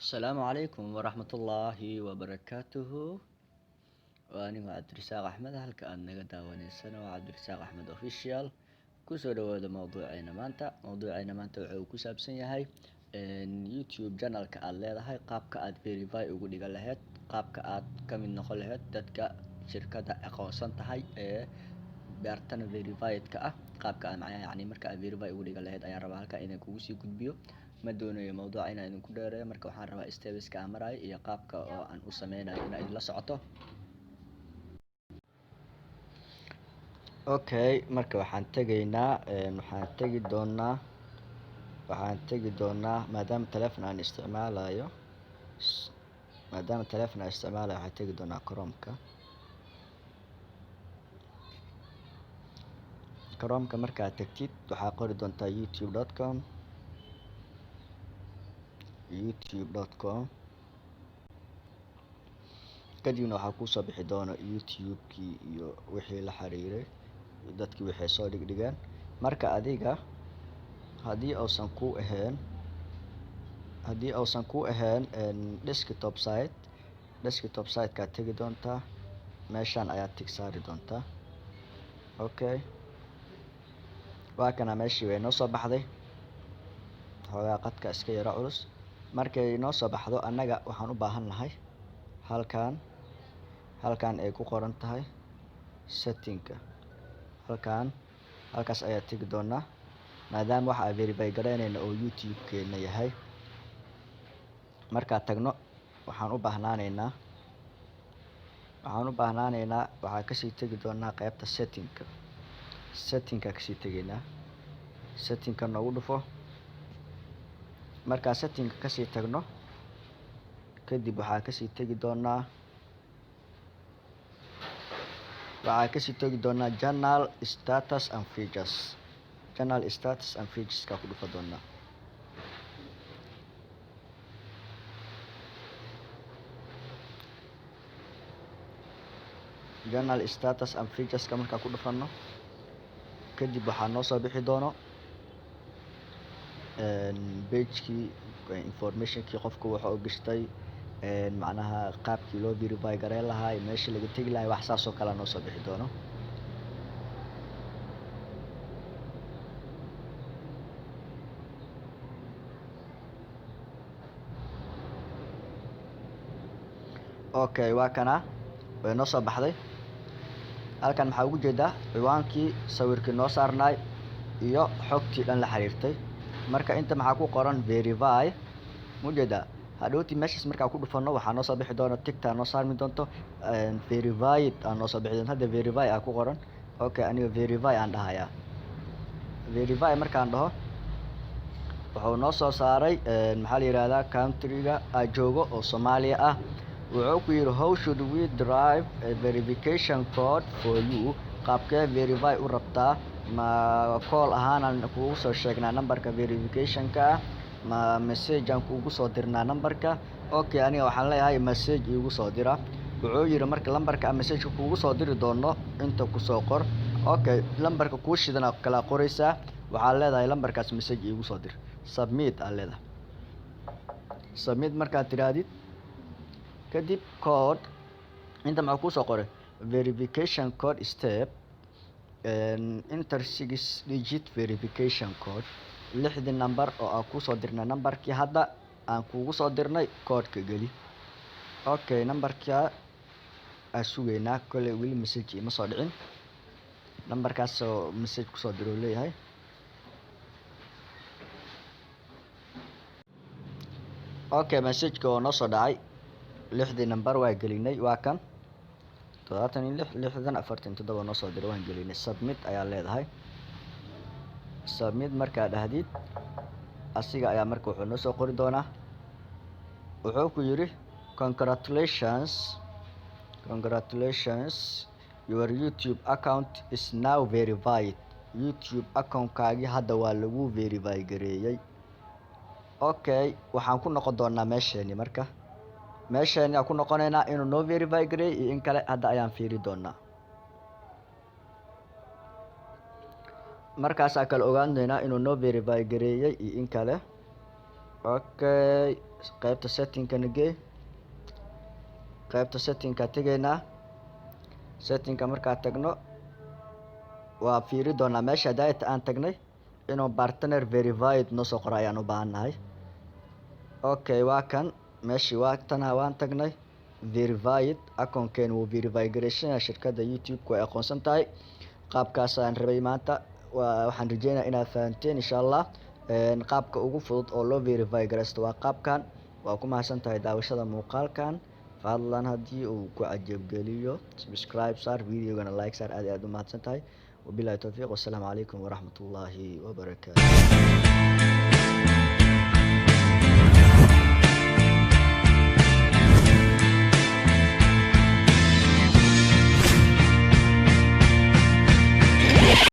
Asalaamu calaykum waraxmatullaahi wabarakaatuhu. Waa anigoo Cabdirasaaq Axmed. Halka aad naga daawaneysana waa Cabdirasaaq Axmed Official. Kusoo dhawaada mowduuceena maanta. Mowduuceena maanta wuxuu ku saabsan yahay YouTube channelka aad leedahay, qaabka aad verify ugu dhigan lahayd, qaabka aad ka mid noqon lahayd dadka shirkadda aqoonsan tahay ee beertana verified-ka ah. Qaabka aad macnaha, yacni, marka aad verify ugu dhigan lahayd ayaan rabaa halkan inaan kugu sii gudbiyo. Ma doonayo mowduuca inaan idinku dheereeyo. Marka waxaan rabaa steps-ka aan marayo iyo qaabka oo aan u sameynayo inaad idinla socoto. Okay, marka waxaan tegaynaa, waxaan tegi doonaa, maadaama telefon aan isticmaalayo, waxaan tegi doonaa Chrome-ka. Chrome-ka markaad tagtid, waxaa qori doontaa youtube.com, youtube.com. Kadibna waxaa kuusoo bixi doona YouTube-kii iyo wixii la xiriiray, dadkii waxay soo dhigdhigeen. Marka adiga haddii uusan ku ahayn desktop site, desktop site-kaad tegi doontaa, meeshaan ayaad tick saari doontaa. Okay, waa kana, meeshii way noo soo baxday. Xoogaa qadka iska yaro culus. Markay noo soo baxdo, annaga waxaan u baahan nahay halkan ay ku qoran tahay setting-ka. Halkaas ayaa tegi doonaa, maadaama waxa aan verify garaynayno oo YouTube-keena yahay. Markaa tagno, waxaan u baahnaanaynaa, waxaa kasii tegi doonaa qeybta setting-ka. Setting-ka kasii tegaynaa, setting-ka noogu dhufo. Markaa setting-ka kasii tagno kadib, waxaa kasii tegi doonaa channel status and features. Channel status and features-ka ku dhufa doonaa. Channel status and features-ka markaa ku dhufano kadib, waxaa noo soo bixi doono page-kii, information-kii qofka waxa uu gashtay, macnaha qaabkii loo verify gareyn lahaa, meeshii laga tegi lahay, wax saas oo kale noo soo bixi doono. Okay, waa kana, way noo soo baxday. Halkan maxaa ugu jeedaa? Ciwaankii, sawirkii noo saarnaay iyo xogtii dhan la xiriirtay. Marka inta maxaa ku qoran? Verify, mujeedaa? Hadhowtii meeshaas markaa ku dhufano, waxaa noo soo bixi doona tick-taa noo saarmi doonto, verified aa noo soo bixi doonto. Hadda verify aa ku qoran. Okay, aniga verify aan dhahayaa. Verify markaan dhaho, wuxuu noo soo saaray, maxaa la yihahdaa, country-ga aa joogo oo Soomaaliya ah. Wuxuu ku yidhi, "How should we derive a verification code for you?" Qaabkee verify u rabtaa? Ma call ahaanaan kugu soo sheegnaa numberka verification-ka ah, ma message aan kugu soo dirnaa numberka? Okay, aniga waxaan leeyahay message iigu soo dira. Wuxuu yidhi, marka lambarka aan message-ka kugu soo diri doono inta kusoo qor. Okay, lambarka kuu shidan kala qoraysaa. Waxaad leedahay lambarkaas message iigu soo dir. Submit aad leedahay. Submit markaad tidhaahdid kadib, code inta maxaa kusoo qoray? Verification code step, enter six digit verification code. Lixdii number oo aan kusoo dirnay, numberkii hadda aan kugu soo dirnay code-ka geli. Okay, numberka aan sugaynaa. Kolley weli message ima soo dhicin. Numberkaasoo message kusoo diro leeyahay. Okay, message-ka oo noo soo dhacay, lixdii number waa gelinay. Waa kan, 76 60 47 noo soo diray, waan gelinay. Submit ayaa leedahay. Submit markaa dhahdid, asiga ayaa marka wuxuu noo soo qori doonaa, wuxuu ku yidhi, "Congratulations, congratulations, your YouTube account is now verified." YouTube account-kaagii hadda waa lagu verify gareeyey. Okay, waxaan ku noqon doonaa meesheeni. Marka meesheeni aan ku noqonaynaa, inuu noo verify gareeyey iyo in kale hadda ayaan fiiri doonaa. Markaasaa kale ogaan doonaa inuu noo verify gareeyey iyo in kale. Okay, qaybta settingka nagey. Qaybta settingka tegaynaa. Settingka markaa tagno, waa fiiri doonaa meesha data aan tagnay inuu "partner verified" noo soo qoro ayaan u baahan nahay. Okay, waa kan meeshii, waa tana, waan tagnay verified. Account-keen wuu verify gareysan, shirkadda YouTube-ku way aqoonsan tahay. Qaabkaas ayaan rabay maanta. Waa waxaan rajeynaya inaad fahanteen, insha Allah. Qaabka ugu fudud oo loo verify gareysto waa qaabkan. Waa ku mahadsan tahay daawashada muuqaalkan. Fadlan haddii uu ku cajabgeliyo, subscribe saar, videogana like saar. Aad iyo aad u mahadsan tahay. Wabillahi towfiiq, wassalaamu calaykum waraxmatullaahi wabarakaatu.